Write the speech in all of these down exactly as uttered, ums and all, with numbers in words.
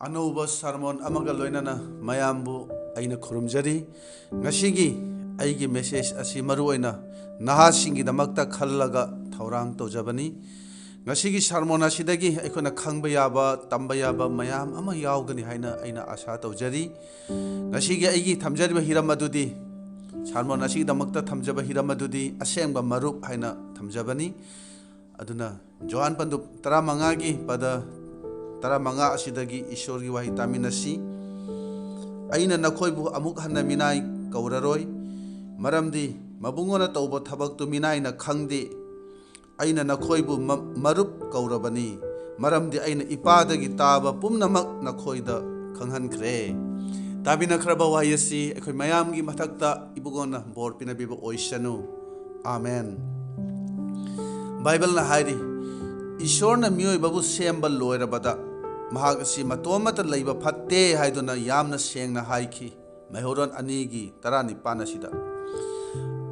ꯑꯅꯧꯕ ꯁꯔꯃꯣꯟ ꯑꯃꯒ ꯂꯣꯏꯅꯅ ꯃꯌꯥꯝꯕꯨ ꯑꯩꯅ ꯈꯨꯔꯨꯝꯖꯔꯤ꯫ ꯉꯁꯤꯒꯤ ꯑꯩꯒꯤ ꯃꯦꯁꯦꯖ ꯑꯁꯤ ꯃꯔꯨ ꯑꯣꯏꯅ ꯅꯍꯥꯁꯤꯡꯒꯤꯗꯃꯛꯇ ꯈꯜꯂꯒ ꯊꯧꯔꯥꯡ ꯇꯧꯖꯕꯅꯤ꯫ ꯉꯁꯤꯒꯤ ꯁꯔꯃꯣꯟ ꯑꯁꯤꯗꯒꯤ ꯑꯩꯈꯣꯏꯅ ꯈꯪꯕ ꯌꯥꯕ, ꯇꯝꯕ ꯌꯥꯕ ꯃꯌꯥꯝ ꯑꯃ ꯌꯥꯎꯒꯅꯤ ꯍꯥꯏꯅ ꯑꯩꯅ ꯑꯥꯁꯥ ꯇꯧꯖꯔꯤ꯫ ꯉꯁꯤꯒꯤ ꯑꯩꯒꯤ ꯊꯝꯖꯔꯤꯕ ꯍꯤꯔꯝ ꯑꯗꯨꯗꯤ, ꯁꯔꯃꯣꯟ ꯑꯁꯤꯒꯤꯗꯃꯛꯇ ꯊꯝꯖꯕ ꯍꯤꯔꯝ ꯑꯗꯨꯗꯤ ꯑꯁꯦꯡꯕ ꯃꯔꯨꯞ ꯍꯥꯏꯅ ꯊꯝꯖꯕꯅꯤ꯫ ꯑꯗꯨꯅ ꯖꯣꯍꯥꯟ ꯄꯟꯗꯨꯞ ꯇꯔꯥꯃꯉꯥꯒꯤ ꯄꯗ ꯇꯔꯥꯃꯉꯥ ꯑꯁꯤꯗꯒꯤ ꯏꯁꯣꯔꯒꯤ ꯋꯥꯍꯩ ꯇꯥꯃꯤꯟꯅꯁꯤ꯫ "ꯑꯩꯅ ꯅꯈꯣꯏꯕꯨ ꯑꯃꯨꯛ ꯍꯟꯅ ꯃꯤꯅꯥꯏ ꯀꯧꯔꯔꯣꯏ, ꯃꯔꯝꯗꯤ ꯃꯕꯨꯡꯉꯣꯅ ꯇꯧꯕ ꯊꯕꯛꯇꯨ ꯃꯤꯅꯥꯏꯅ ꯈꯪꯗꯦ꯫ ꯑꯩꯅ ꯅꯈꯣꯏꯕꯨ ꯃ-, ꯃꯔꯨꯞ ꯀꯧꯔꯕꯅꯤ, ꯃꯔꯝꯗꯤ ꯑꯩꯅ ꯏꯄꯥꯗꯒꯤ ꯇꯥꯕ ꯄꯨꯝꯅꯃꯛ ꯅꯈꯣꯏꯗ ꯈꯪꯍꯟꯈ꯭ꯔꯦ"꯫ ꯇꯥꯕꯤꯅꯈ꯭ꯔꯕ ꯋꯥꯍꯩ ꯑꯁꯤ ꯑꯩꯈꯣꯏ ꯃꯌꯥꯝꯒꯤ ꯃꯊꯛꯇ ꯏꯕꯨꯡꯉꯣꯅ ꯕꯣꯔ ꯄꯤꯅꯕꯤꯕ ꯑꯣꯏꯁꯅꯨ꯫ ꯑꯥꯃꯦꯟ꯫ ꯕꯥꯏꯕꯜꯅ ꯍꯥꯏꯔꯤ, "ꯏꯁꯣꯔꯅ ꯃꯤꯑꯣꯏꯕꯕꯨ ꯁꯦꯝꯕ ꯂꯣꯏꯔꯕꯗ, ꯃꯍꯥꯛ ꯑꯁꯤ ꯃꯇꯣꯝꯇ ꯂꯩꯕ ꯐꯠꯇꯦ" ꯍꯥꯏꯗꯨꯅ ꯌꯥꯝꯅ ꯁꯦꯡꯅ ꯍꯥꯏꯈꯤ꯫ ꯃꯩꯍꯧꯔꯣꯟ ꯑꯅꯤꯒꯤ ꯇꯔꯥꯅꯤꯄꯥꯟ ꯑꯁꯤꯗ꯫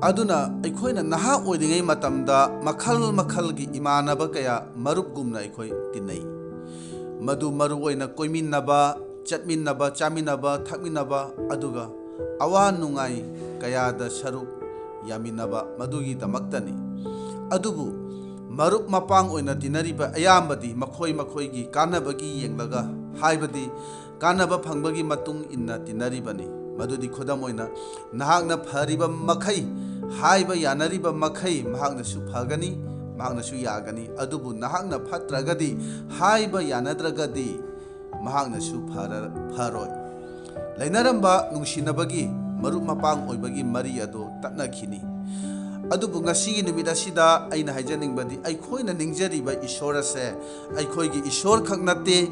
ꯑꯗꯨꯅ ꯑꯩꯈꯣꯏꯅ ꯅꯍꯥ ꯑꯣꯏꯔꯤꯉꯩ ꯃꯇꯝꯗ ꯃꯈꯜ ꯃꯈꯜꯒꯤ ꯏꯃꯥꯟꯅꯕ ꯀꯌꯥ ꯃꯔꯨꯞꯒꯨꯝꯅ ꯑꯩꯈꯣꯏ ꯇꯤꯟꯅꯩ꯫ ꯃꯗꯨ ꯃꯔꯨ ꯑꯣꯏꯅ ꯀꯣꯏꯃꯤꯟꯅꯕ, ꯆꯠꯃꯤꯟꯅꯕ, ꯆꯥꯃꯤꯟꯅꯕ, ꯊꯛꯃꯤꯟꯅꯕ, ꯑꯗꯨꯒ ꯑꯋꯥ ꯅꯨꯡꯉꯥꯏ ꯀꯌꯥꯗ ꯁꯔꯨꯛ ꯌꯥꯃꯤꯟꯅꯕ, ꯃꯗꯨꯒꯤꯗꯃꯛꯇꯅꯤ꯫ ꯑꯗꯨꯕꯨ ꯃꯔꯨꯞ ꯃꯄꯥꯡ ꯑꯣꯏꯅ ꯇꯤꯟꯅꯔꯤꯕ ꯑꯌꯥꯝꯕꯗꯤ ꯃꯈꯣꯏ ꯃꯈꯣꯏꯒꯤ ꯀꯥꯟꯅꯕꯒꯤ ꯌꯦꯡꯂꯒ, ꯍꯥꯏꯕꯗꯤ ꯀꯥꯟꯅꯕ ꯐꯪꯕꯒꯤ ꯃꯇꯨꯡ ꯏꯟꯅ ꯇꯤꯟꯅꯔꯤꯕꯅꯤ꯫ ꯃꯗꯨꯗꯤ ꯈꯨꯗꯝ ꯑꯣꯏꯅ, ꯅꯍꯥꯛꯅ ꯐꯔꯤꯕ ꯃꯈꯩ, ꯍꯥꯏꯕ ꯌꯥꯅꯔꯤꯕ ꯃꯈꯩ ꯃꯍꯥꯛꯅꯁꯨ ꯐꯒꯅꯤ, ꯃꯍꯥꯛꯅꯁꯨ ꯌꯥꯒꯅꯤ꯫ ꯑꯗꯨꯕꯨ ꯅꯍꯥꯛꯅ ꯐꯠꯇ꯭ꯔꯒꯗꯤ, ꯍꯥꯏꯕ ꯌꯥꯅꯗ꯭ꯔꯒꯗꯤ, ꯃꯍꯥꯛꯅꯁꯨ ꯐꯔ-, ꯐꯔꯣꯏ꯫ ꯂꯩꯅꯔꯝꯕ ꯅꯨꯡꯁꯤꯅꯕꯒꯤ ꯃꯔꯨꯞ ꯃꯄꯥꯡ ꯑꯣꯏꯕꯒꯤ ꯃꯔꯤ ꯑꯗꯨ ꯇꯠꯅꯈꯤꯅꯤ꯫ ꯑꯗꯨꯕꯨ ꯉꯁꯤꯒꯤ ꯅꯨꯃꯤꯠ ꯑꯁꯤꯗ ꯑꯩꯅ ꯍꯥꯏꯖꯅꯤꯡꯕꯗꯤ, ꯑꯩꯈꯣꯏꯅ ꯅꯤꯡꯖꯔꯤꯕ ꯏꯁꯣꯔ ꯑꯁꯦ ꯑꯩꯈꯣꯏꯒꯤ ꯏꯁꯣꯔ ꯈꯛ ꯅꯠꯇꯦ,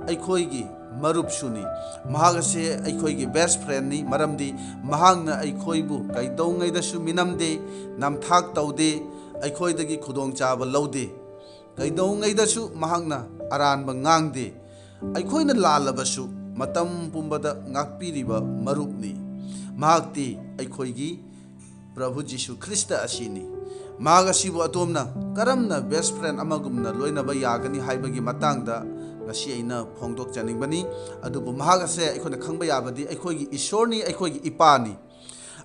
ꯑꯩꯈꯣꯏꯒꯤ ꯃꯔꯨꯞꯁꯨꯅꯤ꯫ ꯃꯍꯥꯛ ꯑꯁꯦ ꯑꯩꯈꯣꯏꯒꯤ ꯕꯦꯁ ꯐ꯭ꯔꯦꯟꯅꯤ, ꯃꯔꯝꯗꯤ ꯃꯍꯥꯛꯅ ꯑꯩꯈꯣꯏꯕꯨ ꯀꯩꯗꯧꯉꯩꯗꯁꯨ ꯃꯤꯅꯝꯗꯦ, ꯅꯝꯊꯥꯛ ꯇꯧꯗꯦ, ꯑꯩꯈꯣꯏꯗꯒꯤ ꯈꯨꯗꯣꯡꯆꯥꯕ ꯂꯧꯗꯦ꯫ ꯀꯩꯗꯧꯉꯩꯗꯁꯨ ꯃꯍꯥꯛꯅ ꯑꯔꯥꯟꯕ ꯉꯥꯡꯗꯦ꯫ ꯑꯩꯈꯣꯏꯅ ꯂꯥꯜꯂꯕꯁꯨ ꯃꯇꯝ ꯄꯨꯝꯕꯗ ꯉꯥꯛꯄꯤꯔꯤꯕ ꯃꯔꯨꯞꯅꯤ꯫ ꯃꯍꯥꯛꯇꯤ ꯑꯩꯈꯣꯏꯒꯤ ꯄ꯭ꯔꯚꯨ ꯖꯤꯁꯨ ꯈ꯭ꯔꯤꯁꯇ ꯑꯁꯤꯅꯤ꯫ ꯃꯍꯥꯛ ꯑꯁꯤꯕꯨ ꯑꯗꯣꯝꯅ ꯀꯔꯝꯅ ꯕꯦꯁ ꯐ꯭ꯔꯦꯟ ꯑꯃꯒꯨꯝꯅ ꯂꯣꯏꯅꯕ ꯌꯥꯒꯅꯤ ꯍꯥꯏꯕꯒꯤ ꯃꯇꯥꯡꯗ ꯉꯁꯤ ꯑꯩꯅ ꯐꯣꯡꯗꯣꯛꯆꯅꯤꯡꯕꯅꯤ꯫ ꯑꯗꯨꯕꯨ ꯃꯍꯥꯛ ꯑꯁꯦ ꯑꯩꯈꯣꯏꯅ ꯈꯪꯕ ꯌꯥꯕꯗꯤ ꯑꯩꯈꯣꯏꯒꯤ ꯏꯁꯣꯔꯅꯤ, ꯑꯩꯈꯣꯏꯒꯤ ꯏꯄꯥꯅꯤ,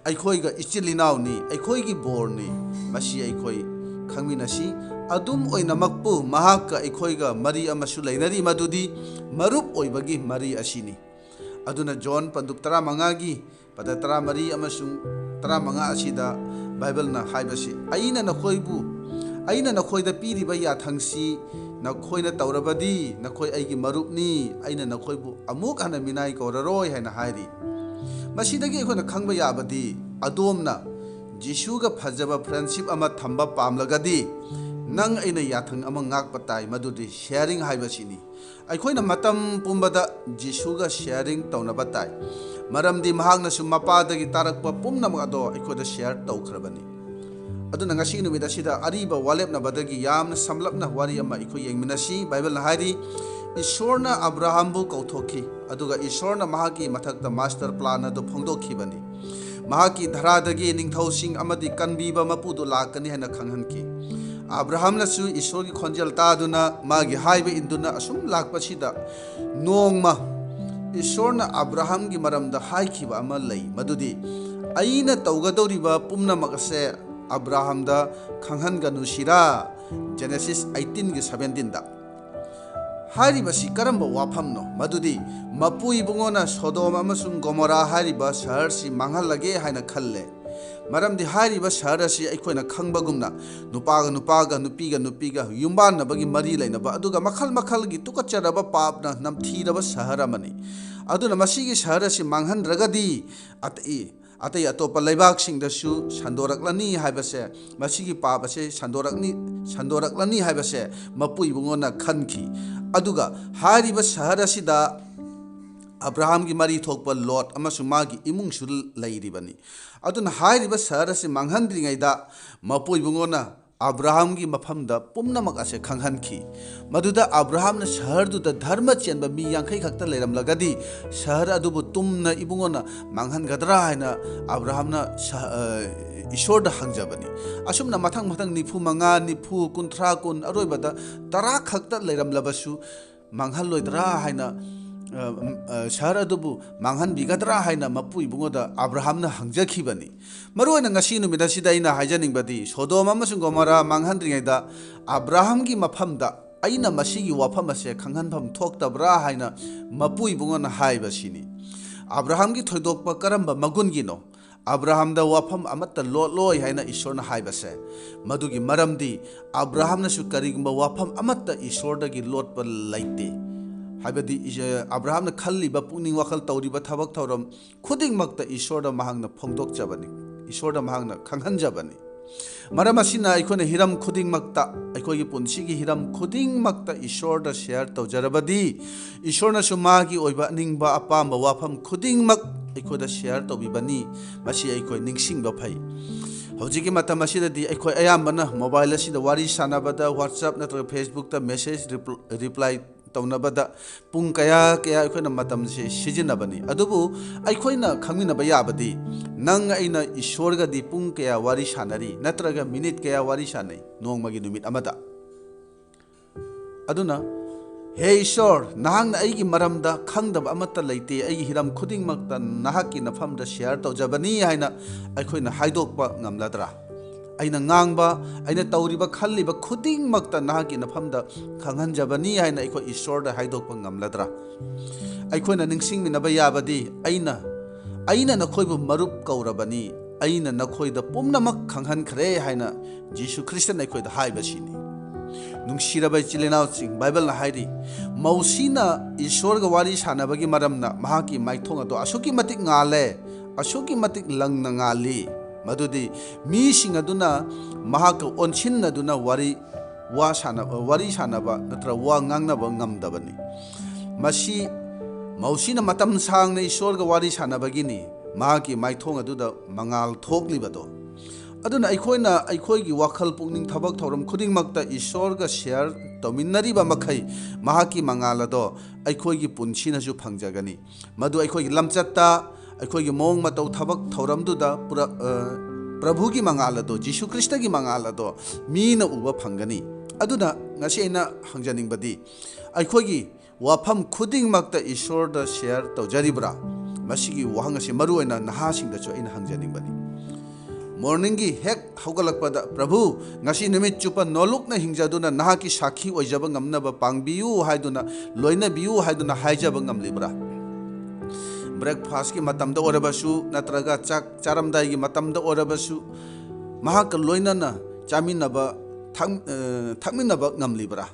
ꯑꯩꯈꯣꯏꯒ ꯏꯆꯤꯜ ꯏꯅꯥꯎꯅꯤ, ꯑꯩꯈꯣꯏꯒꯤ ꯕꯣꯔꯅꯤ꯫ ꯃꯁꯤ ꯑꯩꯈꯣꯏ ꯈꯪꯃꯤꯟꯅꯁꯤ꯫ ꯑꯗꯨꯝ ꯑꯣꯏꯅꯃꯛꯄꯨ ꯃꯍꯥꯛꯀ ꯑꯩꯈꯣꯏꯒ ꯃꯔꯤ ꯑꯃꯁꯨ ꯂꯩꯅꯔꯤ, ꯃꯗꯨꯗꯤ ꯃꯔꯨꯞ ꯑꯣꯏꯕꯒꯤ ꯃꯔꯤ ꯑꯁꯤꯅꯤ꯫ ꯑꯗꯨꯅ ꯖꯣꯟ ꯄꯟꯗꯨꯞ ꯇꯔꯥꯃꯉꯥꯒꯤ ꯄꯗ ꯇꯔꯥꯃꯔꯤ ꯑꯃꯁꯨꯡ ꯇꯔꯥꯃꯉꯥ ꯑꯁꯤꯗ ꯕꯥꯏꯕꯜꯅ ꯍꯥꯏꯕꯁꯤ, "ꯑꯩꯅ ꯅꯈꯣꯏꯕꯨ, ꯑꯩꯅ ꯅꯈꯣꯏꯗ ꯄꯤꯔꯤꯕ ꯌꯥꯊꯪꯁꯤ ꯅꯈꯣꯏꯅ ꯇꯧꯔꯕꯗꯤ ꯅꯈꯣꯏ ꯑꯩꯒꯤ ꯃꯔꯨꯞꯅꯤ, ꯑꯩꯅ ꯅꯈꯣꯏꯕꯨ ꯑꯃꯨꯛ ꯍꯟꯅ ꯃꯤꯅꯥꯏ ꯀꯧꯔꯔꯣꯏ" ꯍꯥꯏꯅ ꯍꯥꯏꯔꯤ꯫ ꯃꯁꯤꯗꯒꯤ ꯑꯩꯈꯣꯏꯅ ꯈꯪꯕ ꯌꯥꯕꯗꯤ, ꯑꯗꯣꯝꯅ ꯖꯤꯁꯨꯒ ꯐꯖꯕ ꯐ꯭ꯔꯦꯟꯁꯤꯞ ꯑꯃ ꯊꯝꯕ ꯄꯥꯝꯂꯒꯗꯤ, ꯅꯪ ꯑꯩꯅ ꯌꯥꯊꯪ ꯑꯃ ꯉꯥꯛꯄ ꯇꯥꯏ, ꯃꯗꯨꯗꯤ ꯁꯦꯌꯔꯤꯡ ꯍꯥꯏꯕꯁꯤꯅꯤ꯫ ꯑꯩꯈꯣꯏꯅ ꯃꯇꯝ ꯄꯨꯝꯕꯗ ꯖꯤꯁꯨꯒ ꯁꯦꯌꯔꯤꯡ ꯇꯧꯅꯕ ꯇꯥꯏ, ꯃꯔꯝꯗꯤ ꯃꯍꯥꯛꯅꯁꯨ ꯃꯄꯥꯗꯒꯤ ꯇꯥꯔꯛꯄ ꯄꯨꯝꯅꯃꯛ ꯑꯗꯣ ꯑꯩꯈꯣꯏꯗ ꯁꯦꯌꯔ ꯇꯧꯈ꯭ꯔꯕꯅꯤ꯫ ꯑꯗꯨꯅ ꯉꯁꯤ ꯅꯨꯃꯤꯠ ꯑꯁꯤꯗ ꯑꯔꯤꯕ ꯋꯥꯂꯦꯞꯅꯕꯗꯒꯤ ꯌꯥꯝꯅ ꯁꯝꯂꯞꯅ ꯋꯥꯔꯤ ꯑꯃ ꯑꯩꯈꯣꯏ ꯌꯦꯡꯃꯤꯟꯅꯁꯤ꯫ ꯕꯥꯏꯕꯜꯅ ꯍꯥꯏꯔꯤ, "ꯏꯁꯣꯔꯅ ꯑꯕ꯭ꯔꯥꯍꯥꯝꯕꯨ ꯀꯧꯊꯣꯛꯈꯤ, ꯑꯗꯨꯒ ꯏꯁꯣꯔꯅ ꯃꯍꯥꯛꯀꯤ ꯃꯊꯛꯇ ꯃꯥꯁꯇꯔ ꯄ꯭ꯂꯥꯟ ꯑꯗꯨ ꯐꯣꯡꯗꯣꯛꯈꯤꯕꯅꯤ꯫ ꯃꯍꯥꯛꯀꯤ ꯙꯔꯥꯗꯒꯤ ꯅꯤꯡꯊꯧꯁꯤꯡ ꯑꯃꯗꯤ ꯀꯟꯕꯤꯕ ꯃꯄꯨꯗꯨ ꯂꯥꯛꯀꯅꯤ" ꯍꯥꯏꯅ ꯈꯪꯍꯟꯈꯤ꯫ ꯑꯕ꯭ꯔꯥꯍꯥꯝꯅꯁꯨ ꯏꯁꯣꯔꯒꯤ ꯈꯣꯟꯖꯦꯜ ꯇꯥꯗꯨꯅ ꯃꯥꯒꯤ ꯍꯥꯏꯕ ꯏꯟꯗꯨꯅ ꯑꯁꯨꯝ ꯂꯥꯛꯄꯁꯤꯗ, ꯅꯣꯡꯃ ꯏꯁꯣꯔꯅ ꯑꯕ꯭ꯔꯥꯍꯥꯝꯒꯤ ꯃꯔꯝꯗ ꯍꯥꯏꯈꯤꯕ ꯑꯃ ꯂꯩ, ꯃꯗꯨꯗꯤ, "ꯑꯩꯅ ꯇꯧꯒꯗꯧꯔꯤꯕ ꯄꯨꯝꯅꯃꯛ ꯑꯁꯦ ꯑꯕ꯭ꯔꯥꯍꯥꯝꯗ ꯈꯪꯍꯟꯒꯅꯨ ꯁꯤꯔꯥ?" ꯖꯦꯅꯦꯁꯤꯁ ꯑꯩꯠꯇꯤꯟꯒꯤ ꯁꯚꯦꯟꯇꯤꯟꯗ꯫ ꯍꯥꯏꯔꯤꯕꯁꯤ ꯀꯔꯝꯕ ꯋꯥꯐꯝꯅꯣ? ꯃꯗꯨꯗꯤ ꯃꯄꯨ ꯏꯕꯨꯡꯉꯣꯅ ꯁꯣꯗꯣꯝ ꯑꯃꯁꯨꯡ ꯒꯣꯃꯣꯔꯥ ꯍꯥꯏꯔꯤꯕ ꯁꯍꯔꯁꯤ ꯃꯥꯡꯍꯜꯂꯒꯦ ꯍꯥꯏꯅ ꯈꯜꯂꯦ꯫ ꯃꯔꯝꯗꯤ ꯍꯥꯏꯔꯤꯕ ꯁꯍꯔ ꯑꯁꯤ ꯑꯩꯈꯣꯏꯅ ꯈꯪꯕꯒꯨꯝꯅ ꯅꯨꯄꯥꯒ ꯅꯨꯄꯥꯒ, ꯅꯨꯄꯤꯒ ꯅꯨꯄꯤꯒ ꯌꯨꯝꯕꯥꯟꯅꯕꯒꯤ ꯃꯔꯤ ꯂꯩꯅꯕ, ꯑꯗꯨꯒ ꯃꯈꯜ ꯃꯈꯜꯒꯤ ꯇꯨꯀꯠꯆꯔꯕ ꯄꯥꯞꯅ ꯅꯝꯊꯤꯔꯕ ꯁꯍꯔ ꯑꯃꯅꯤ꯫ ꯑꯗꯨꯅ ꯃꯁꯤꯒꯤ ꯁꯍꯔ ꯑꯁꯤ ꯃꯥꯡꯍꯟꯗ꯭ꯔꯒꯗꯤ ꯑꯇꯩ, ꯑꯇꯩ ꯑꯇꯣꯞꯄ ꯂꯩꯕꯥꯛꯁꯤꯡꯗꯁꯨ ꯁꯟꯗꯣꯔꯛꯂꯅꯤ ꯍꯥꯏꯕꯁꯦ, ꯃꯁꯤꯒꯤ ꯄꯥꯞ ꯑꯁꯦ ꯁꯟꯗꯣꯔꯛꯅꯤ, ꯁꯟꯗꯣꯔꯛꯂꯅꯤ ꯍꯥꯏꯕꯁꯦ ꯃꯄꯨ ꯏꯕꯨꯡꯉꯣꯅ ꯈꯟꯈꯤ꯫ ꯑꯗꯨꯒ ꯍꯥꯏꯔꯤꯕ ꯁꯍꯔ ꯑꯁꯤꯗ ꯑꯕ꯭ꯔꯥꯍꯥꯝꯒꯤ ꯃꯔꯤ ꯊꯣꯛꯄ ꯂꯣꯠ ꯑꯃꯁꯨꯡ ꯃꯥꯒꯤ ꯏꯃꯨꯡꯁꯨ ꯂꯩꯔꯤꯕꯅꯤ꯫ ꯑꯗꯨꯅ ꯍꯥꯏꯔꯤꯕ ꯁꯍꯔ ꯑꯁꯤ ꯃꯥꯡꯍꯟꯗ꯭ꯔꯤꯉꯩꯗ ꯃꯄꯨ ꯏꯕꯨꯡꯉꯣꯅ ꯑꯕ꯭ꯔꯥꯍꯥꯝꯒꯤ ꯃꯐꯝꯗ ꯄꯨꯝꯅꯃꯛ ꯑꯁꯦ ꯈꯪꯍꯟꯈꯤ꯫ ꯃꯗꯨꯗ ꯑꯕ꯭ꯔꯥꯍꯥꯝꯅ ꯁꯍꯔꯗꯨꯗ ꯙꯔꯃ ꯆꯦꯟꯕ ꯃꯤ ꯌꯥꯡꯈꯩ ꯈꯛꯇ ꯂꯩꯔꯝꯂꯒꯗꯤ, ꯁꯍꯔ ꯑꯗꯨꯕꯨ ꯇꯨꯝꯅ ꯏꯕꯨꯡꯉꯣꯅ ꯃꯥꯡꯍꯟꯒꯗ꯭ꯔꯥ ꯍꯥꯏꯅ ꯑꯕ꯭ꯔꯥꯍꯥꯝꯅ ꯁꯍ-, ꯑ, ꯏꯁꯣꯔꯗ ꯍꯪꯖꯕꯅꯤ꯫ ꯑꯁꯨꯝꯅ ꯃꯊꯪ ꯃꯊꯪ ꯅꯤꯐꯨ ꯃꯉꯥ, ꯅꯤꯐꯨ, ꯀꯨꯟꯊ꯭ꯔꯥ, ꯀꯨꯟ, ꯑꯔꯣꯏꯕꯗ ꯇꯔꯥ ꯈꯛꯇ ꯂꯩꯔꯝꯂꯕꯁꯨ, ꯃꯥꯡꯍꯜꯂꯣꯏꯗ꯭ꯔꯥ ꯍꯥꯏꯅ, ꯑ, ꯎꯝ, ꯑ, ꯁꯍꯔ ꯑꯗꯨꯕꯨ ꯃꯥꯡꯍꯟꯕꯤꯒꯗ꯭ꯔꯥ ꯍꯥꯏꯅ ꯃꯄꯨ ꯏꯕꯨꯡꯉꯣꯗ ꯑꯕ꯭ꯔꯥꯍꯥꯝꯅ ꯍꯪꯖꯈꯤꯕꯅꯤ꯫ ꯃꯔꯨꯑꯣꯏꯅ ꯉꯁꯤ ꯅꯨꯃꯤꯠ ꯑꯁꯤꯗ ꯑꯩꯅ ꯍꯥꯏꯖꯅꯤꯡꯕꯗꯤ, ꯁꯣꯗꯣꯝ ꯑꯃꯁꯨꯡ ꯒꯣꯃꯣꯔꯥ ꯃꯥꯡꯍꯟꯗ꯭ꯔꯤꯉꯩꯗ ꯑꯕ꯭ꯔꯥꯍꯥꯝꯒꯤ ꯃꯐꯝꯗ ꯑꯩꯅ ꯃꯁꯤꯒꯤ ꯋꯥꯐꯝ ꯑꯁꯦ ꯈꯪꯍꯟꯐꯝ ꯊꯣꯛꯇꯕ꯭ꯔꯥ ꯍꯥꯏꯅ ꯃꯄꯨ ꯏꯕꯨꯡꯉꯣꯅ ꯍꯥꯏꯕꯁꯤꯅꯤ꯫ ꯑꯕ꯭ꯔꯥꯍꯥꯝꯒꯤ ꯊꯣꯏꯗꯣꯛꯄ ꯀꯔꯝꯕ ꯃꯒꯨꯟꯒꯤꯅꯣ? ꯑꯕ꯭ꯔꯥꯍꯥꯝꯗ ꯋꯥꯐꯝ ꯑꯃꯠꯇ ꯂꯣꯠꯂꯣꯏ ꯍꯥꯏꯅ ꯏꯁꯣꯔꯅ ꯍꯥꯏꯕꯁꯦ, ꯃꯗꯨꯒꯤ ꯃꯔꯝꯗꯤ ꯑꯕ꯭ꯔꯥꯍꯥꯝꯅꯁꯨ ꯀꯔꯤꯒꯨꯝꯕ ꯋꯥꯐꯝ ꯑꯃꯠꯇ ꯏꯁꯣꯔꯗꯒꯤ ꯂꯣꯠꯄ ꯂꯩꯇꯦ꯫ ꯍꯥꯏꯕꯗꯤ ꯏꯁ-, ꯑꯕ꯭ꯔꯥꯍꯥꯝꯅ ꯈꯜꯂꯤꯕ, ꯄꯨꯛꯅꯤꯡ ꯋꯥꯈꯜ ꯇꯧꯔꯤꯕ ꯊꯕꯛ ꯊꯧꯔꯝ ꯈꯨꯗꯤꯡꯃꯛꯇ ꯏꯁꯣꯔꯗ ꯃꯍꯥꯛꯅ ꯐꯣꯡꯗꯣꯛꯆꯕꯅꯤ, ꯏꯁꯣꯔꯗ ꯃꯍꯥꯛꯅ ꯈꯪꯍꯟꯖꯕꯅꯤ꯫ ꯃꯔꯝ ꯑꯁꯤꯅ ꯑꯩꯈꯣꯏꯅ ꯍꯤꯔꯝ ꯈꯨꯗꯤꯡꯃꯛꯇ, ꯑꯩꯈꯣꯏꯒꯤ ꯄꯨꯟꯁꯤꯒꯤ ꯍꯤꯔꯝ ꯈꯨꯗꯤꯡꯃꯛꯇ ꯏꯁꯣꯔꯗ ꯁꯤꯌꯔ ꯇꯧꯖꯔꯕꯗꯤ, ꯏꯁꯣꯔꯅꯁꯨ ꯃꯥꯒꯤ ꯑꯣꯏꯕ ꯑꯅꯤꯡꯕ ꯑꯄꯥꯝꯕ ꯋꯥꯐꯝ ꯈꯨꯗꯤꯡꯃꯛ ꯑꯩꯈꯣꯏꯗ ꯁꯤꯌꯔ ꯇꯧꯕꯤꯕꯅꯤ꯫ ꯃꯁꯤ ꯑꯩꯈꯣꯏ ꯅꯤꯡꯁꯤꯡꯕ ꯐꯩ꯫ ꯍꯧꯖꯤꯛꯀꯤ ꯃꯇꯝ ꯑꯁꯤꯗꯗꯤ ꯑꯩꯈꯣꯏ ꯑꯌꯥꯝꯕꯅ ꯃꯣꯕꯥꯏꯜ ꯑꯁꯤꯗ ꯋꯥꯔꯤ ꯁꯥꯟꯅꯕꯗ, WhatsApp ꯅꯠꯇ꯭ꯔꯒ Facebook ꯇ ꯃꯦꯁꯦꯖ ꯔꯤꯄ꯭ꯂ-, ꯔꯤꯄ꯭ꯂꯥꯏ ꯇꯧꯅꯕꯗ ꯄꯨꯡ ꯀꯌꯥ ꯀꯌꯥ ꯑꯩꯈꯣꯏꯅ ꯃꯇꯝꯁꯦ ꯁꯤꯖꯤꯟꯅꯕꯅꯤ꯫ ꯑꯗꯨꯕꯨ ꯑꯩꯈꯣꯏꯅ ꯈꯪꯃꯤꯟꯅꯕ ꯌꯥꯕꯗꯤ, ꯅꯪ ꯑꯩꯅ ꯏꯁꯣꯔꯒꯗꯤ ꯄꯨꯡ ꯀꯌꯥ ꯋꯥꯔꯤ ꯁꯥꯟꯅꯔꯤ, ꯅꯠꯇ꯭ꯔꯒ ꯃꯤꯅꯤꯠ ꯀꯌꯥ ꯋꯥꯔꯤ ꯁꯥꯟꯅꯩ ꯅꯣꯡꯃꯒꯤ, ꯅꯨꯃꯤꯠ ꯑꯃꯗ? ꯑꯗꯨꯅ, ꯍꯦ ꯏꯁꯣꯔ, ꯅꯍꯥꯛꯅ ꯑꯩꯒꯤ ꯃꯔꯝꯗ ꯈꯪꯗꯕ ꯑꯃꯠꯇ ꯂꯩꯇꯦ, ꯑꯩꯒꯤ ꯍꯤꯔꯝ ꯈꯨꯗꯤꯡꯃꯛꯇ ꯅꯍꯥꯛꯀꯤ ꯅꯐꯝꯗ ꯁꯤꯌꯔ ꯇꯧꯖꯕꯅꯤ ꯍꯥꯏꯅ ꯑꯩꯈꯣꯏꯅ ꯍꯥꯏꯗꯣꯛꯄ ꯉꯝꯂꯗ꯭ꯔꯥ? ꯑꯩꯅ ꯉꯥꯡꯕ, ꯑꯩꯅ ꯇꯧꯔꯤꯕ, ꯈꯜꯂꯤꯕ ꯈꯨꯗꯤꯡꯃꯛꯇ ꯅꯍꯥꯛꯀꯤ ꯅꯐꯝꯗ ꯈꯪꯍꯟꯖꯕꯅꯤ ꯍꯥꯏꯅ ꯑꯩꯈꯣꯏ ꯏꯁꯣꯔꯗ ꯍꯥꯏꯗꯣꯛꯄ ꯉꯝꯂꯗ꯭ꯔꯥ? ꯑꯩꯈꯣꯏꯅ ꯅꯤꯡꯁꯤꯡꯃꯤꯟꯅꯕ ꯌꯥꯕꯗꯤ, ꯑꯩꯅ, "ꯑꯩꯅ ꯅꯈꯣꯏꯕꯨ ꯃꯔꯨꯞ ꯀꯧꯔꯕꯅꯤ, ꯑꯩꯅ ꯅꯈꯣꯏꯗ ꯄꯨꯝꯅꯃꯛ ꯈꯪꯍꯟꯈ꯭ꯔꯦ" ꯍꯥꯏꯅ ꯖꯤꯁꯨ ꯈ꯭ꯔꯤꯁꯇꯅ ꯑꯩꯈꯣꯏꯗ ꯍꯥꯏꯕꯁꯤꯅꯤ꯫ ꯅꯨꯡꯁꯤꯔꯕ ꯏꯆꯤꯜ ꯏꯅꯥꯎꯁꯤꯡ, ꯕꯥꯏꯕꯜꯅ ꯍꯥꯏꯔꯤ, ꯃꯧꯁꯤꯅ ꯏꯁꯣꯔꯒ ꯋꯥꯔꯤ ꯁꯥꯟꯅꯕꯒꯤ ꯃꯔꯝꯅ ꯃꯍꯥꯛꯀꯤ ꯃꯥꯏꯊꯣꯡ ꯑꯗꯣ ꯑꯁꯨꯛꯀꯤ ꯃꯇꯤꯛ ꯉꯥꯜꯂꯦ, ꯑꯁꯨꯛꯀꯤ ꯃꯇꯤꯛ ꯂꯪꯅ ꯉꯥꯜꯂꯤ, ꯃꯗꯨꯗꯤ ꯃꯤꯁꯤꯡ ꯑꯗꯨꯅ ꯃꯍꯥꯛꯀ ꯑꯣꯟꯁꯤꯟꯅꯗꯨꯅ ꯋꯥꯔꯤ, ꯋꯥ ꯁꯥꯟꯅ-, ꯋꯥꯔꯤ ꯁꯥꯟꯅꯕ ꯅꯠꯇ꯭ꯔꯒ ꯋꯥ ꯉꯥꯡꯅꯕ ꯉꯝꯗꯕꯅꯤ꯫ ꯃꯁꯤ ꯃꯧꯁꯤꯅ ꯃꯇꯝ ꯁꯥꯡꯅ ꯏꯁꯣꯔꯒ ꯋꯥꯔꯤ ꯁꯥꯟꯅꯕꯒꯤꯅꯤ, ꯃꯍꯥꯛꯀꯤ ꯃꯥꯏꯊꯣꯡ ꯑꯗꯨꯗ ꯃꯉꯥꯜ ꯊꯣꯛꯂꯤꯕꯗꯣ꯫ ꯑꯗꯨꯅ ꯑꯩꯈꯣꯏꯅ ꯑꯩꯈꯣꯏꯒꯤ ꯋꯥꯈꯜ, ꯄꯨꯛꯅꯤꯡ, ꯊꯕꯛ ꯊꯧꯔꯝ ꯈꯨꯗꯤꯡꯃꯛꯇ ꯏꯁꯣꯔꯒ ꯁꯤꯌꯔ ꯇꯧꯃꯤꯟꯅꯔꯤꯕ ꯃꯈꯩ, ꯃꯍꯥꯛꯀꯤ ꯃꯉꯥꯜ ꯑꯗꯣ ꯑꯩꯈꯣꯏꯒꯤ ꯄꯨꯟꯁꯤꯅꯁꯨ ꯐꯪꯖꯒꯅꯤ꯫ ꯃꯗꯨ ꯑꯩꯈꯣꯏꯒꯤ ꯂꯝꯆꯠꯇ, ꯑꯩꯈꯣꯏꯒꯤ ꯃꯑꯣꯡ ꯃꯇꯧ, ꯊꯕꯛ ꯊꯧꯔꯝꯗꯨꯗ ꯄꯨꯔꯛ-, ꯑ, ꯄ꯭ꯔꯚꯨꯒꯤ ꯃꯉꯥꯜ ꯑꯗꯣ, ꯖꯤꯁꯨ ꯈ꯭ꯔꯤꯁꯇꯒꯤ ꯃꯉꯥꯜ ꯑꯗꯣ ꯃꯤꯅ ꯎꯕ ꯐꯪꯒꯅꯤ꯫ ꯑꯗꯨꯅ ꯉꯁꯤ ꯑꯩꯅ ꯍꯪꯖꯅꯤꯡꯕꯗꯤ, ꯑꯩꯈꯣꯏꯒꯤ ꯋꯥꯐꯝ ꯈꯨꯗꯤꯡꯃꯛꯇ ꯏꯁꯣꯔꯗ ꯁꯤꯌꯔ ꯇꯧꯖꯔꯤꯕ꯭ꯔꯥ? ꯃꯁꯤꯒꯤ ꯋꯥꯍꯪ ꯑꯁꯤ ꯃꯔꯨ ꯑꯣꯏꯅ ꯅꯍꯥꯁꯤꯡꯗꯁꯨ ꯑꯩꯅ ꯍꯪꯖꯅꯤꯡꯕꯅꯤ꯫ ꯃꯣꯔꯅꯤꯡꯒꯤ ꯍꯦꯛ ꯍꯧꯒꯠꯂꯛꯄꯗ, "ꯄ꯭ꯔꯚꯨ, ꯉꯁꯤ ꯅꯨꯃꯤꯠ ꯆꯨꯞꯄ ꯅꯣꯂꯨꯛꯅ ꯍꯤꯡꯖꯗꯨꯅ ꯅꯍꯥꯛꯀꯤ ꯁꯥꯈꯤ ꯑꯣꯏꯖꯕ ꯉꯝꯅꯕ ꯄꯥꯡꯕꯤꯌꯨ" ꯍꯥꯏꯗꯨꯅ, ꯂꯣꯏꯅꯕꯤꯌꯨ ꯍꯥꯏꯗꯨꯅ ꯍꯥꯏꯖꯕ ꯉꯝꯂꯤꯕ꯭ꯔꯥ? ꯕ꯭ꯔꯦꯛꯐꯥꯁꯀꯤ ꯃꯇꯝꯗ ꯑꯣꯏꯔꯕꯁꯨ, ꯅꯠꯇ꯭ꯔꯒ ꯆꯥꯛ ꯆꯥꯔꯝꯗꯥꯏꯒꯤ ꯃꯇꯝꯗ ꯑꯣꯏꯔꯕꯁꯨ, ꯃꯍꯥꯛꯀ ꯂꯣꯏꯅꯅ ꯆꯥꯃꯤꯟꯅꯕ, ꯊꯛ-, ꯑ, ꯊꯛꯃꯤꯟꯅꯕ ꯉꯝꯂꯤꯕ꯭ꯔꯥ?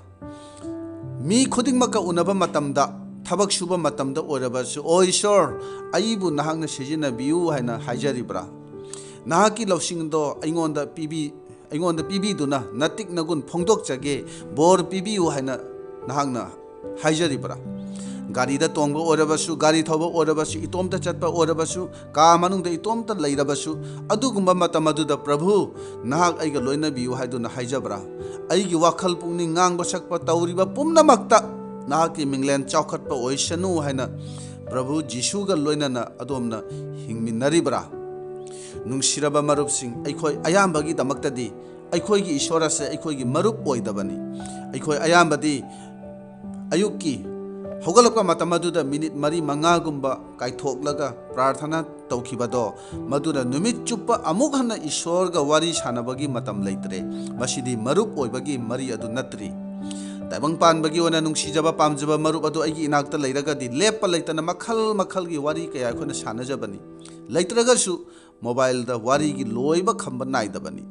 ꯃꯤ ꯈꯨꯗꯤꯡꯃꯛꯀ ꯎꯅꯕ ꯃꯇꯝꯗ, ꯊꯕꯛ ꯁꯨꯕ ꯃꯇꯝꯗ ꯑꯣꯏꯔꯕꯁꯨ, "ꯑꯣ ꯏꯁꯣꯔ, ꯑꯩꯕꯨ ꯅꯍꯥꯛꯅ ꯁꯤꯖꯤꯟꯅꯕꯤꯌꯨ" ꯍꯥꯏꯅ ꯍꯥꯏꯖꯔꯤꯕ꯭ꯔꯥ? ꯅꯍꯥꯛꯀꯤ ꯂꯧꯁꯤꯡꯗꯣ ꯑꯩꯉꯣꯟꯗ ꯄꯤꯕꯤ-, ꯑꯩꯉꯣꯟꯗ ꯄꯤꯕꯤꯗꯨꯅ ꯅꯇꯤꯛ ꯅꯒꯨꯟ ꯐꯣꯡꯗꯣꯛꯆꯒꯦ, ꯕꯣꯔ ꯄꯤꯕꯤꯌꯨ ꯍꯥꯏꯅ ꯅꯍꯥꯛꯅ ꯍꯥꯏꯖꯔꯤꯕ꯭ꯔꯥ? ꯒꯥꯔꯤꯗ ꯇꯣꯡꯕ ꯑꯣꯏꯔꯕꯁꯨ, ꯒꯥꯔꯤ ꯊꯧꯕ ꯑꯣꯏꯔꯕꯁꯨ, ꯏꯇꯣꯝꯇ ꯆꯠꯄ ꯑꯣꯏꯔꯕꯁꯨ, ꯀꯥ ꯃꯅꯨꯡꯗ ꯏꯇꯣꯝꯇ ꯂꯩꯔꯕꯁꯨ, ꯑꯗꯨꯒꯨꯝꯕ ꯃꯇꯝ ꯑꯗꯨꯗ, "ꯄ꯭ꯔꯚꯨ, ꯅꯍꯥꯛ ꯑꯩꯒ ꯂꯣꯏꯅꯕꯤꯌꯨ" ꯍꯥꯏꯗꯨꯅ ꯍꯥꯏꯖꯕ꯭ꯔꯥ? ꯑꯩꯒꯤ ꯋꯥꯈꯜ, ꯄꯨꯛꯅꯤꯡ, ꯉꯥꯡꯕ ꯁꯛꯄ ꯇꯧꯔꯤꯕ ꯄꯨꯝꯅꯃꯛꯇ ꯅꯍꯥꯛꯀꯤ ꯃꯤꯡꯂꯦꯟ ꯆꯥꯎꯈꯠꯄ ꯑꯣꯏꯁꯅꯨ ꯍꯥꯏꯅ ꯄ꯭ꯔꯚꯨ ꯖꯤꯁꯨꯒ ꯂꯣꯏꯅꯅ ꯑꯗꯣꯝꯅ ꯍꯤꯡꯃꯤꯟꯅꯔꯤꯕ꯭ꯔꯥ? ꯅꯨꯡꯁꯤꯔꯕ ꯃꯔꯨꯞꯁꯤꯡ, ꯑꯩꯈꯣꯏ ꯑꯌꯥꯝꯕꯒꯤꯗꯃꯛꯇꯗꯤ ꯑꯩꯈꯣꯏꯒꯤ ꯏꯁꯣꯔ ꯑꯁꯦ ꯑꯩꯈꯣꯏꯒꯤ ꯃꯔꯨꯞ ꯑꯣꯏꯗꯕꯅꯤ꯫ ꯑꯩꯈꯣꯏ ꯑꯌꯥꯝꯕꯗꯤ ꯑꯌꯨꯛꯀꯤ ꯍꯧꯒꯠꯂꯛꯄ ꯃꯇꯝ ꯑꯗꯨꯗ ꯃꯤꯅꯤꯠ ꯃꯔꯤ ꯃꯉꯥꯒꯨꯝꯕ ꯀꯥꯏꯊꯣꯛꯂꯒ ꯄ꯭ꯔꯥꯔꯊꯅꯥ ꯇꯧꯈꯤꯕꯗꯣ, ꯃꯗꯨꯅ ꯅꯨꯃꯤꯠ ꯆꯨꯞꯄ ꯑꯃꯨꯛ ꯍꯟꯅ ꯏꯁꯣꯔꯒ ꯋꯥꯔꯤ ꯁꯥꯟꯅꯕꯒꯤ ꯃꯇꯝ ꯂꯩꯇ꯭ꯔꯦ꯫ ꯃꯁꯤꯗꯤ ꯃꯔꯨꯞ ꯑꯣꯏꯕꯒꯤ ꯃꯔꯤ ꯑꯗꯨ ꯅꯠꯇ꯭ꯔꯤ꯫ ꯇꯥꯏꯕꯪ ꯄꯥꯟꯕꯒꯤ ꯑꯣꯏꯅ ꯅꯨꯡꯁꯤꯖꯕ ꯄꯥꯝꯖꯕ ꯃꯔꯨꯞ ꯑꯗꯨ ꯑꯩꯒꯤ ꯏꯅꯥꯛꯇ ꯂꯩꯔꯒꯗꯤ, ꯂꯦꯞꯄ ꯂꯩꯇꯅ ꯃꯈꯜ ꯃꯈꯜꯒꯤ ꯋꯥꯔꯤ ꯀꯌꯥ ꯑꯩꯈꯣꯏꯅ ꯁꯥꯟꯅꯖꯕꯅꯤ꯫ ꯂꯩꯇ꯭ꯔꯒꯁꯨ ꯃꯣꯕꯥꯏꯜꯗ ꯋꯥꯔꯤꯒꯤ ꯂꯣꯏꯕ ꯈꯝꯕ ꯅꯥꯏꯗꯕꯅꯤ꯫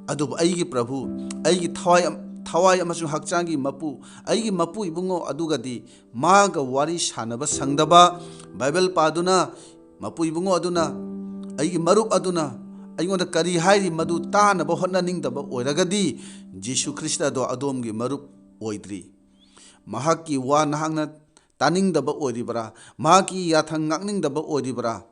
ꯑꯗꯨꯕꯨ ꯑꯩꯒꯤ ꯄ꯭ꯔꯚꯨ, ꯑꯩꯒꯤ ꯊꯋꯥꯏ ꯑꯝ-, ꯊꯋꯥꯏ ꯑꯃꯁꯨꯡ ꯍꯛꯆꯥꯡꯒꯤ ꯃꯄꯨ, ꯑꯩꯒꯤ ꯃꯄꯨ ꯏꯕꯨꯡꯉꯣ ꯑꯗꯨꯒꯗꯤ ꯃꯥꯒ ꯋꯥꯔꯤ ꯁꯥꯟꯅꯕ ꯁꯪꯗꯕ, ꯕꯥꯏꯕꯜ ꯄꯥꯗꯨꯅ ꯃꯄꯨ ꯏꯕꯨꯡꯉꯣ ꯑꯗꯨꯅ, ꯑꯩꯒꯤ ꯃꯔꯨꯞ ꯑꯗꯨꯅ ꯑꯩꯉꯣꯟꯗ ꯀꯔꯤ ꯍꯥꯏꯔꯤ ꯃꯗꯨ ꯇꯥꯅꯕ ꯍꯣꯠꯅꯅꯤꯡꯗꯕ ꯑꯣꯏꯔꯒꯗꯤ, ꯖꯤꯁꯨ ꯈ꯭ꯔꯤꯁꯇꯗꯣ ꯑꯗꯣꯝꯒꯤ ꯃꯔꯨꯞ ꯑꯣꯏꯗ꯭ꯔꯤ꯫ ꯃꯍꯥꯛꯀꯤ ꯋꯥ ꯅꯍꯥꯛꯅ ꯇꯥꯅꯤꯡꯗꯕ ꯑꯣꯏꯔꯤꯕ꯭ꯔꯥ? ꯃꯍꯥꯛꯀꯤ ꯌꯥꯊꯪ ꯉꯥꯛꯅꯤꯡꯗꯕ ꯑꯣꯏꯔꯤꯕ꯭ꯔꯥ?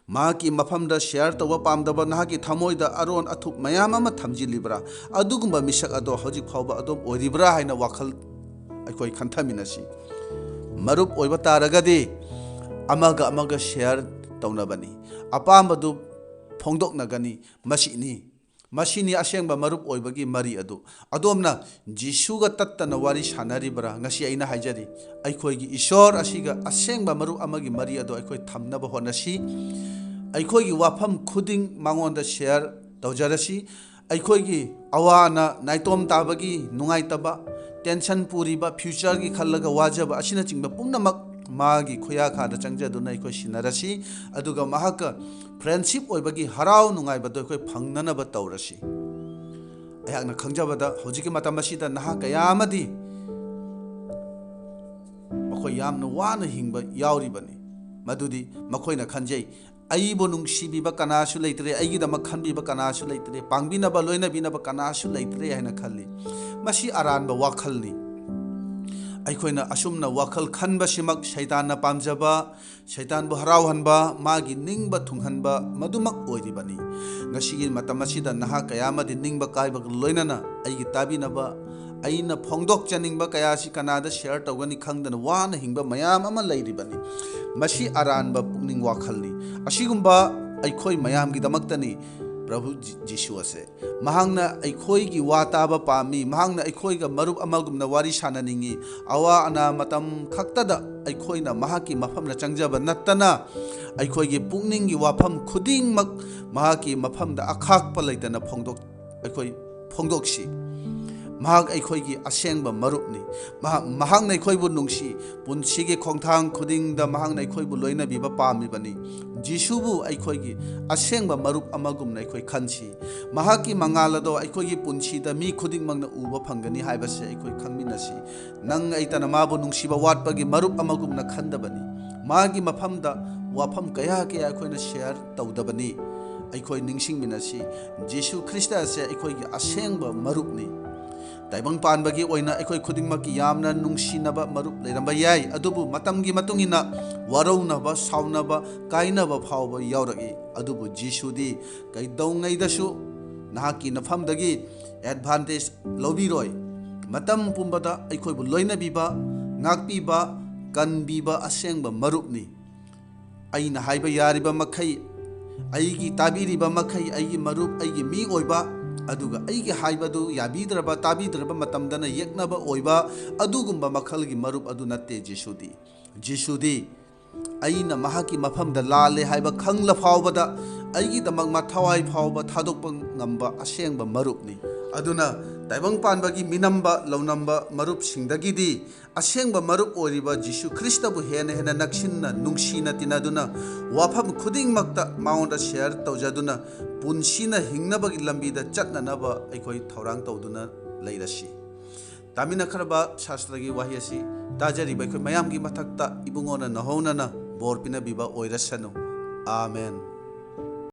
ꯃꯍꯥꯛꯀꯤ ꯃꯐꯝꯗ ꯁꯤꯌꯔ ꯇꯧꯕ ꯄꯥꯝꯗꯕ ꯅꯍꯥꯛꯀꯤ ꯊꯃꯣꯏꯗ ꯑꯔꯣꯟ ꯑꯊꯨꯞ ꯃꯌꯥꯝ ꯑꯃ ꯊꯝꯖꯤꯜꯂꯤꯕ꯭ꯔꯥ? ꯑꯗꯨꯒꯨꯝꯕ ꯃꯤꯁꯛ ꯑꯗꯣ ꯍꯧꯖꯤꯛ ꯐꯥꯎꯕ ꯑꯗꯨꯝ ꯑꯣꯏꯔꯤꯕ꯭ꯔꯥ ꯍꯥꯏꯅ ꯋꯥꯈꯜ ꯑꯩꯈꯣꯏ ꯈꯟꯊꯃꯤꯟꯅꯁꯤ꯫ ꯃꯔꯨꯞ ꯑꯣꯏꯕ ꯇꯥꯔꯒꯗꯤ ꯑꯃꯒ ꯑꯃꯒ ꯁꯤꯌꯔ ꯇꯧꯅꯕꯅꯤ, ꯑꯄꯥꯝꯕꯗꯨ ꯐꯣꯡꯗꯣꯛꯅꯒꯅꯤ꯫ ꯃꯁꯤꯅꯤ ꯃꯁꯤꯅꯤ ꯑꯁꯦꯡꯕ ꯃꯔꯨꯞ ꯑꯣꯏꯕꯒꯤ ꯃꯔꯤ ꯑꯗꯨ꯫ ꯑꯗꯣꯝꯅ ꯖꯤꯁꯨꯒ ꯇꯠꯇꯅ ꯋꯥꯔꯤ ꯁꯥꯟꯅꯔꯤꯕ꯭ꯔꯥ? ꯉꯁꯤ ꯑꯩꯅ ꯍꯥꯏꯖꯔꯤ, ꯑꯩꯈꯣꯏꯒꯤ ꯏꯁꯣꯔ ꯑꯁꯤꯒ ꯑꯁꯦꯡꯕ ꯃꯔꯨꯞ ꯑꯃꯒꯤ ꯃꯔꯤ ꯑꯗꯨ ꯑꯩꯈꯣꯏ ꯊꯝꯅꯕ ꯍꯣꯠꯅꯁꯤ꯫ ꯑꯩꯈꯣꯏꯒꯤ ꯋꯥꯐꯝ ꯈꯨꯗꯤꯡ ꯃꯉꯣꯟꯗ ꯁꯤꯌꯔ ꯇꯧꯖꯔꯁꯤ꯫ ꯑꯩꯈꯣꯏꯒꯤ ꯑꯋꯥ ꯑꯅꯥ, ꯅꯥꯏꯇꯣꯝ ꯇꯥꯕꯒꯤ ꯅꯨꯡꯉꯥꯏꯇꯕ, ꯇꯦꯟꯁꯟ ꯄꯨꯔꯤꯕ, ꯐ꯭ꯌꯨꯆꯔꯒꯤ ꯈꯜꯂꯒ ꯋꯥꯖꯕ ꯑꯁꯤꯅꯆꯤꯡꯕ ꯄꯨꯝꯅꯃꯛ ꯃꯥꯒꯤ ꯈꯨꯌꯥꯈꯥꯗ ꯆꯪꯖꯗꯨꯅ ꯑꯩꯈꯣꯏ ꯁꯤꯟꯅꯔꯁꯤ꯫ ꯑꯗꯨꯒ ꯃꯍꯥꯛꯀ ꯐ꯭ꯔꯦꯟꯁꯤꯞ ꯑꯣꯏꯕꯒꯤ ꯍꯔꯥꯎ ꯅꯨꯡꯉꯥꯏꯕꯗꯣ ꯑꯩꯈꯣꯏ ꯐꯪꯅꯅꯕ ꯇꯧꯔꯁꯤ꯫ ꯑꯩꯍꯥꯛꯅ ꯈꯪꯖꯕꯗ, ꯍꯧꯖꯤꯛꯀꯤ ꯃꯇꯝ ꯑꯁꯤꯗ ꯅꯍꯥ ꯀꯌꯥ ꯑꯃꯗꯤ ꯃꯈꯣꯏ ꯌꯥꯝꯅ ꯋꯥꯅ ꯍꯤꯡꯕ ꯌꯥꯎꯔꯤꯕꯅꯤ꯫ ꯃꯗꯨꯗꯤ ꯃꯈꯣꯏꯅ ꯈꯟꯖꯩ, "ꯑꯩꯕꯨ ꯅꯨꯡꯁꯤꯕꯤꯕ ꯀꯅꯥꯁꯨ ꯂꯩꯇ꯭ꯔꯦ, ꯑꯩꯒꯤꯗꯃꯛ ꯈꯟꯕꯤꯕ ꯀꯅꯥꯁꯨ ꯂꯩꯇ꯭ꯔꯦ, ꯄꯥꯡꯕꯤꯅꯕ, ꯂꯣꯏꯅꯕꯤꯅꯕ ꯀꯅꯥꯁꯨ ꯂꯩꯇ꯭ꯔꯦ" ꯍꯥꯏꯅ ꯈꯜꯂꯤ꯫ ꯃꯁꯤ ꯑꯔꯥꯟꯕ ꯋꯥꯈꯜꯅꯤ꯫ ꯑꯩꯈꯣꯏꯅ ꯑꯁꯨꯝꯅ ꯋꯥꯈꯜ ꯈꯟꯕꯁꯤꯃꯛ ꯁꯩꯇꯥꯟꯅ ꯄꯥꯝꯖꯕ, ꯁꯩꯇꯥꯟꯕꯨ ꯍꯔꯥꯎꯍꯟꯕ, ꯃꯥꯒꯤ ꯅꯤꯡꯕ ꯊꯨꯡꯍꯟꯕ ꯃꯗꯨꯃꯛ ꯑꯣꯏꯔꯤꯕꯅꯤ꯫ ꯉꯁꯤꯒꯤ ꯃꯇꯝ ꯑꯁꯤꯗ ꯅꯍꯥ ꯀꯌꯥ ꯑꯃꯗꯤ ꯅꯤꯡꯕ ꯀꯥꯏꯕꯒ ꯂꯣꯏꯅꯅ ꯑꯩꯒꯤ ꯇꯥꯕꯤꯅꯕ, ꯑꯩꯅ ꯐꯣꯡꯗꯣꯛꯆꯅꯤꯡꯕ ꯀꯌꯥ ꯑꯁꯤ ꯀꯅꯥꯗ ꯁꯤꯌꯔ ꯇꯧꯒꯅꯤ ꯈꯪꯗꯅ ꯋꯥꯅ ꯍꯤꯡꯕ ꯃꯌꯥꯝ ꯑꯃ ꯂꯩꯔꯤꯕꯅꯤ꯫ ꯃꯁꯤ ꯑꯔꯥꯟꯕ ꯄꯨꯛꯅꯤꯡ ꯋꯥꯈꯜꯅꯤ꯫ ꯑꯁꯤꯒꯨꯝꯕ ꯑꯩꯈꯣꯏ ꯃꯌꯥꯝꯒꯤꯗꯃꯛꯇꯅꯤ ꯄ꯭ꯔꯚꯨ ꯖꯤ-, ꯖꯤꯁꯨ ꯑꯁꯦ꯫ ꯃꯍꯥꯛꯅ ꯑꯩꯈꯣꯏꯒꯤ ꯋꯥ ꯇꯥꯕ ꯄꯥꯝꯃꯤ꯫ ꯃꯍꯥꯛꯅ ꯑꯩꯈꯣꯏꯒ ꯃꯔꯨꯞ ꯑꯃꯒꯨꯝꯅ ꯋꯥꯔꯤ ꯁꯥꯟꯅꯅꯤꯡꯏ꯫ ꯑꯋꯥ ꯑꯅꯥ ꯃꯇꯝ ꯈꯛꯇꯗ ꯑꯩꯈꯣꯏꯅ ꯃꯍꯥꯛꯀꯤ ꯃꯐꯝꯗ ꯆꯪꯖꯕ ꯅꯠꯇꯅ, ꯑꯩꯈꯣꯏꯒꯤ ꯄꯨꯛꯅꯤꯡꯒꯤ ꯋꯥꯐꯝ ꯈꯨꯗꯤꯡꯃꯛ ꯃꯍꯥꯛꯀꯤ ꯃꯐꯝꯗ ꯑꯈꯥꯛꯄ ꯂꯩꯇꯅ ꯐꯣꯡꯗꯣꯛ-, ꯑꯩꯈꯣꯏ ꯐꯣꯡꯗꯣꯛꯁꯤ꯫ ꯃꯍꯥꯛ ꯑꯩꯈꯣꯏꯒꯤ ꯑꯁꯦꯡꯕ ꯃꯔꯨꯞꯅꯤ꯫ ꯃꯍꯥꯛ, ꯃꯍꯥꯛꯅ ꯑꯩꯈꯣꯏꯕꯨ ꯅꯨꯡꯁꯤ꯫ ꯄꯨꯟꯁꯤꯒꯤ ꯈꯣꯡꯊꯥꯡ ꯈꯨꯗꯤꯡꯗ ꯃꯍꯥꯛꯅ ꯑꯩꯈꯣꯏꯕꯨ ꯂꯣꯏꯅꯕꯤꯕ ꯄꯥꯝꯃꯤꯕꯅꯤ꯫ ꯖꯤꯁꯨꯕꯨ ꯑꯩꯈꯣꯏꯒꯤ ꯑꯁꯦꯡꯕ ꯃꯔꯨꯞ ꯑꯃꯒꯨꯝꯅ ꯑꯩꯈꯣꯏ ꯈꯟꯁꯤ꯫ ꯃꯍꯥꯛꯀꯤ ꯃꯉꯥꯜ ꯑꯗꯣ ꯑꯩꯈꯣꯏꯒꯤ ꯄꯨꯟꯁꯤꯗ ꯃꯤ ꯈꯨꯗꯤꯡꯃꯛꯅ ꯎꯕ ꯐꯪꯒꯅꯤ ꯍꯥꯏꯕꯁꯦ ꯑꯩꯈꯣꯏ ꯈꯪꯃꯤꯟꯅꯁꯤ꯫ ꯅꯪ ꯑꯩꯇꯅ ꯃꯥꯕꯨ ꯅꯨꯡꯁꯤꯕ ꯋꯥꯠꯄꯒꯤ ꯃꯔꯨꯞ ꯑꯃꯒꯨꯝꯅ ꯈꯟꯗꯕꯅꯤ꯫ ꯃꯥꯒꯤ ꯃꯐꯝꯗ ꯋꯥꯐꯝ ꯀꯌꯥ ꯀꯌꯥ ꯑꯩꯈꯣꯏꯅ ꯁꯤꯌꯔ ꯇꯧꯗꯕꯅꯤ꯫ ꯑꯩꯈꯣꯏ ꯅꯤꯡꯁꯤꯡꯃꯤꯟꯅꯁꯤ, ꯖꯤꯁꯨ ꯈ꯭ꯔꯤꯁꯇ ꯑꯁꯦ ꯑꯩꯈꯣꯏꯒꯤ ꯑꯁꯦꯡꯕ ꯃꯔꯨꯞꯅꯤ꯫ ꯇꯥꯏꯕꯪ ꯄꯥꯟꯕꯒꯤ ꯑꯣꯏꯅ ꯑꯩꯈꯣꯏ ꯈꯨꯗꯤꯡꯃꯛꯀꯤ ꯌꯥꯝꯅ ꯅꯨꯡꯁꯤꯅꯕ ꯃꯔꯨꯞ ꯂꯩꯔꯝꯕ ꯌꯥꯏ, ꯑꯗꯨꯕꯨ ꯃꯇꯝꯒꯤ ꯃꯇꯨꯡ ꯏꯟꯅ ꯋꯥꯔꯧꯅꯕ, ꯁꯥꯎꯅꯕ, ꯀꯥꯏꯅꯕ ꯐꯥꯎꯕ ꯌꯥꯎꯔꯛꯏ꯫ ꯑꯗꯨꯕꯨ ꯖꯤꯁꯨꯗꯤ ꯀꯩꯗꯧꯉꯩꯗꯁꯨ ꯅꯍꯥꯛꯀꯤ ꯅꯐꯝꯗꯒꯤ ꯑꯦꯗꯚꯥꯟꯇꯦꯖ ꯂꯧꯕꯤꯔꯣꯏ꯫ ꯃꯇꯝ ꯄꯨꯝꯕꯗ ꯑꯩꯈꯣꯏꯕꯨ ꯂꯣꯏꯅꯕꯤꯕ, ꯉꯥꯛꯄꯤꯕ, ꯀꯟꯕꯤꯕ ꯑꯁꯦꯡꯕ ꯃꯔꯨꯞꯅꯤ꯫ ꯑꯩꯅ ꯍꯥꯏꯕ ꯌꯥꯔꯤꯕ ꯃꯈꯩ ꯑꯩꯒꯤ ꯇꯥꯕꯤꯔꯤꯕ ꯃꯈꯩ, ꯑꯩꯒꯤ ꯃꯔꯨꯞ, ꯑꯩꯒꯤ ꯃꯤ ꯑꯣꯏꯕ, ꯑꯗꯨꯒ ꯑꯩꯒꯤ ꯍꯥꯏꯕꯗꯨ ꯌꯥꯕꯤꯗ꯭ꯔꯕ, ꯇꯥꯕꯤꯗ꯭ꯔꯕ ꯃꯇꯝꯗꯅ ꯌꯦꯛꯅꯕ ꯑꯣꯏꯕ, ꯑꯗꯨꯒꯨꯝꯕ ꯃꯈꯜꯒꯤ ꯃꯔꯨꯞ ꯑꯗꯨ ꯅꯠꯇꯦ ꯖꯤꯁꯨꯗꯤ꯫ ꯖꯤꯁꯨꯗꯤ ꯑꯩꯅ ꯃꯍꯥꯛꯀꯤ ꯃꯐꯝꯗ ꯂꯥꯜꯂꯦ ꯍꯥꯏꯕ ꯈꯪꯂ ꯐꯥꯎꯕꯗ ꯑꯩꯒꯤꯗꯃꯛ ꯃꯊꯋꯥꯏ ꯐꯥꯎꯕ ꯊꯥꯗꯣꯛꯄ ꯉꯝꯕ ꯑꯁꯦꯡꯕ ꯃꯔꯨꯞꯅꯤ꯫ ꯑꯗꯨꯅ ꯇꯥꯏꯕꯪ ꯄꯥꯟꯕꯒꯤ ꯃꯤꯅꯝꯕ ꯂꯧꯅꯝꯕ ꯃꯔꯨꯞꯁꯤꯡꯗꯒꯤꯗꯤ ꯑꯁꯦꯡꯕ ꯃꯔꯨꯞ ꯑꯣꯏꯔꯤꯕ ꯖꯤꯁꯨ ꯈ꯭ꯔꯤꯁꯇꯕꯨ ꯍꯦꯟꯅ ꯍꯦꯟꯅ ꯅꯛꯁꯤꯟꯅ ꯅꯨꯡꯁꯤꯅ ꯇꯤꯟꯅꯗꯨꯅ ꯋꯥꯐꯝ ꯈꯨꯗꯤꯡꯃꯛꯇ ꯃꯉꯣꯟꯗ ꯁꯤꯌꯔ ꯇꯧꯖꯗꯨꯅ ꯄꯨꯟꯁꯤꯅ ꯍꯤꯡꯅꯕꯒꯤ ꯂꯝꯕꯤꯗ ꯆꯠꯅꯅꯕ ꯑꯩꯈꯣꯏ ꯊꯧꯔꯥꯡ ꯇꯧꯗꯨꯅ ꯂꯩꯔꯁꯤ꯫ ꯇꯥꯃꯤꯟꯅꯈ꯭ꯔꯕ ꯁꯥꯁꯇ꯭ꯔꯒꯤ ꯋꯥꯍꯩ ꯑꯁꯤ ꯇꯥꯖꯔꯤꯕ ꯑꯩꯈꯣꯏ ꯃꯌꯥꯝꯒꯤ ꯃꯊꯛꯇ ꯏꯕꯨꯡꯉꯣꯅ ꯅꯍꯧꯅꯅ ꯕꯣꯔ ꯄꯤꯅꯕꯤꯕ ꯑꯣꯏꯔꯁꯅꯨ꯫ ꯑꯥꯃꯦꯟ꯫